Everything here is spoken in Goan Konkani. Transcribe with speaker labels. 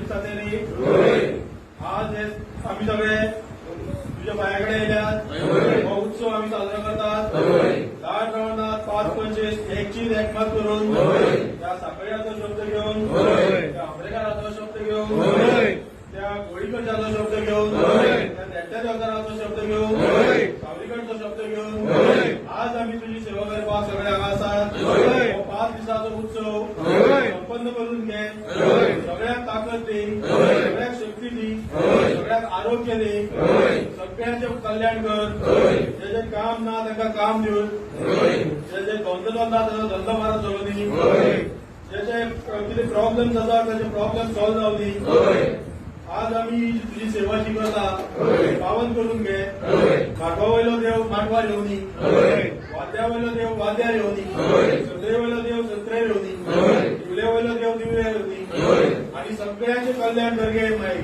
Speaker 1: दिसता न्ही. आज हे आमी सगळे तुझ्या पांया कडेन येयल्यात. हो उत्सव आमी साजरो करतात. 10 रावणात 5 पंचवीस एकचीत एकमत करून, त्या साखळ्याचो शब्द घेवन, त्या आंबरेकाराचो शब्द घेवन, त्या गोळीकडच्याचो शब्द घेवन, त्या नेट्ट्या देवदाराचो शब्द घेवन, सावलीकडचो शब्द घेवन आज आमी तुजी सेवा करपाक सगळे हांगा आसात. हो 5 दिसाचो उत्सव संपन्न करून घे. सगळ्यांक ताकद दी, सगळ्यांक शक्ती दी, सगळ्यांक आरोग्य दी, सगळ्यांचे कल्याण कर. जे जे काम ना तांकां काम दिवन, जे जे धंदो चलता ताजो धंदो बरो चलूं दी, जे जे कितें प्रॉब्लेम्स आसा ताजे प्रॉब्लेम सॉल्व जावं दी. आज आमी तुजी सेवा जी करता पावन करून घे. माटवा वयलो देव माटवार येवनी, वाद्या वयलो देव वाद्यार येवनी, सत्रे वयलो देव सत्रेर येवनी, दिवले वयलो देव दिवलेर येवनी आणि सगळ्यांचे कल्याण कर गे माई.